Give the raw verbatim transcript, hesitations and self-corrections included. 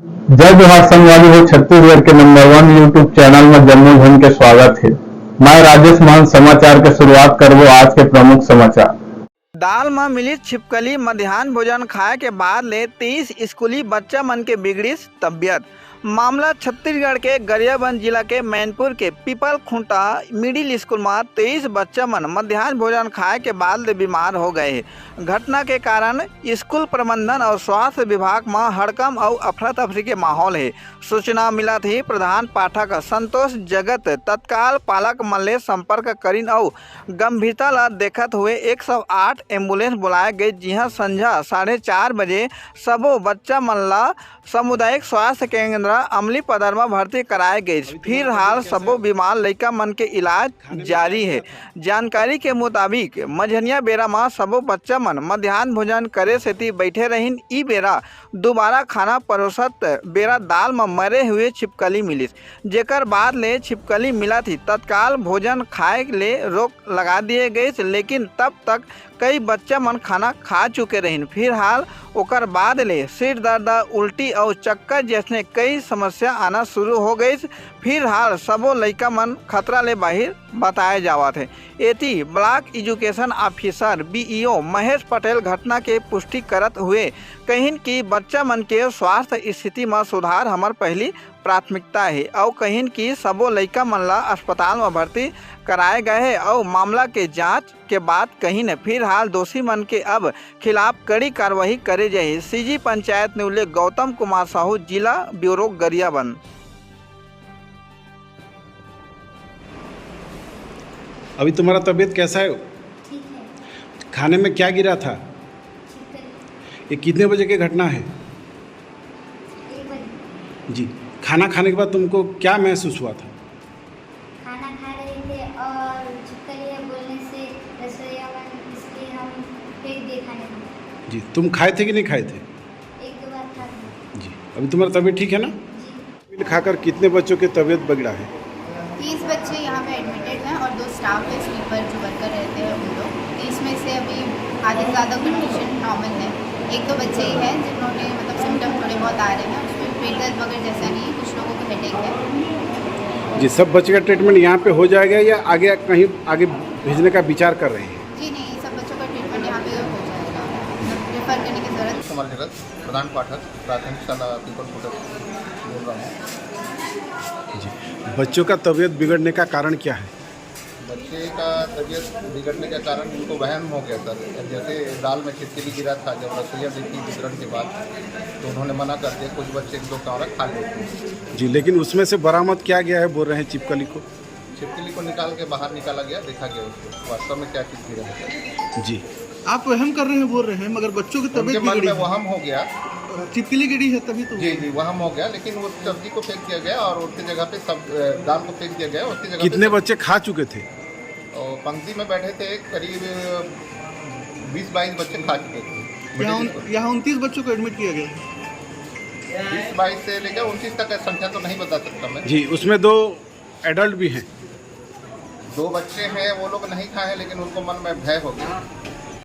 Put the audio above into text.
जय जोहार संगवारी हो, छत्तीसगढ़ के नंबर वन YouTube चैनल में जम्मो झन के स्वागत हे। मैं राजेश मान समाचार के शुरुआत करबो आज के प्रमुख समाचार। दाल म मिलिस छिपकली, मध्यान्ह भोजन खाए के बाद ले तेईस स्कूली बच्चा मन के बिगड़िस तबियत। मामला छत्तीसगढ़ के गरियाबंद जिला के मैनपुर के पीपल खूंटा मिडिल स्कूल म तेईस बच्चा मन मध्यान्ह भोजन खाए के बाद ले बीमार हो गए हे। घटना के कारण स्कूल प्रबंधन अउ स्वास्थ्य विभाग म हड़कंप अउ अफरा तफरी के माहौल हे। सूचना मिलत ही प्रधान पाठक संतोष जगत तत्काल पालक मन ले संपर्क करिन अउ गंभीरता ल देखत हुए एक सौ आठ एम्बुलेंस बुलाए गए, जिहां संझा साढ़े चार बजे सबो बच्चा मन ल सामुदायिक स्वास्थ्य केंद्र अमली पदर म भर्ती कराए गइस। फिलहाल सबो बीमार लइका मन के इलाज जारी हे। जानकारी के मुताबिक, मंझनिया बेरा म सबो बच्चा मन मध्यान्ह भोजन करे सेती बइठे रहिन। ई बेरा दुबारा खाना परोसत बेरा दाल म मरे हुए छिपकली मिलिस, जेकर बाद ले छिपकली मिलत ही तत्काल भोजन खाए ले रोक लगा दिए गइस, लेकिन तब तक कई बच्चा मन खाना खा चुके रहिन। फिलहाल ओकर बाद ले सिर दर्द, उल्टी अउ चक्कर जैसने कई समस्या आना शुरू हो गइस। फिलहाल सबो लइका मन खतरा ले बाहिर बताए जावत हे। एती block education officer, BEO, Mahesh Patel घटना के पुष्टि करत हुए कहिन कि बच्चा मन के स्वास्थ्य स्थिति म सुधार हमर पहली प्राथमिकता हे अउ कहिन कि सबो लइका मन ला अस्पताल म भर्ती कराए गए हे अउ मामला के जांच के बाद कहिन फिलहाल दोषी मन के अब खिलाफ कड़ी कार्रवाई करे जाही। सीजी पंचायत न्यूज ले गौतम कुमार साहू, जिला ब्यूरो गरियाबंद। अभी तुम्हारा तबीयत कैसा है? ठीक है। खाने में क्या गिरा था? छिपकली। ये कितने बजे की घटना है? एक बजे। जी, खाना खाने के बाद तुमको क्या महसूस हुआ था? खाना खा रहे थे और छिपकली है बोलने से रसोईया मन, इसलिए हम फेंक दिए खाने को। जी, तुम खाए थे कि नहीं खाए थे? एक दो बार खा लिया। जी, अभी तुम्हारा तबीयत ठीक है ना? जी। खाकर कितने बच्चों की तबीयत बिगड़ा है? तीस बच्चे यहाँ पे एडमिटेड हैं और दो स्टाफ है, स्वीपर जो वर्कर रहते हैं उन लोग। तीस में से अभी आधे से ज़्यादा कंडीशन नॉर्मल है। एक दो बच्चे ही हैं जिन्होंने, मतलब, सिम्टम थोड़े बहुत आ रहे हैं, उसमें पेट दर्द वगैरह जैसा नहीं है, कुछ लोगों को हेडेक है। जी, सब बच्चे का ट्रीटमेंट यहाँ पे हो जाएगा या आगे कहीं आगे भेजने का विचार कर रहे हैं? जी नहीं, सब बच्चों का ट्रीटमेंट यहाँ पे हो जाएगा, मतलब, रेफर करने की ज़रूरत। कुमार जगत, प्रधान पाठक, प्राथमिक शाला पीपल खुटा बोल रहा हूँ। जी, बच्चों का तबीयत बिगड़ने का कारण क्या है? बच्चे का तबीयत बिगड़ने का कारण उनको वहम हो गया सर। जैसे दाल में छिपकली गिरा था, जब रसोईया देखी वितरण के बाद, तो उन्होंने मना कर दिया। कुछ बच्चे एक दो कौड़ा खा गए थे। जी, लेकिन उसमें से बरामद किया गया है, बोल रहे हैं छिपकली को। छिपकली को निकाल के बाहर निकाला गया, देखा गया उसको वास्तव में क्या चीज़ गिरा है। जी। आप वहम कर रहे हैं, बोल रहे हैं, मगर बच्चों की उनके तबीयत मन बिगड़ी में है। वहम हो गया। छिपकली गिरी है तभी तो। जी, जी, वहम हो गया, लेकिन वो सब्जी को फेंक दिया गया और उसकी जगह पे सब, अ, दाल को फेंक दिया गया, उसकी जगह पे कितने सब बच्चे खा चुके थे? और पंक्ति में बैठे थे, करीब बीस बाईस बच्चे खा चुके थे। यहाँ उन-, यहाँ उनतीस बच्चों को एडमिट किया गया है। बीस बाईस से लेकर उनतीस तक का संख्या तो नहीं बता सकता मैं। जी, उसमें दो एडल्ट भी हैं। दो बच्चे हैं, वो लोग नहीं खाए, लेकिन उनको मन में भय हो गया।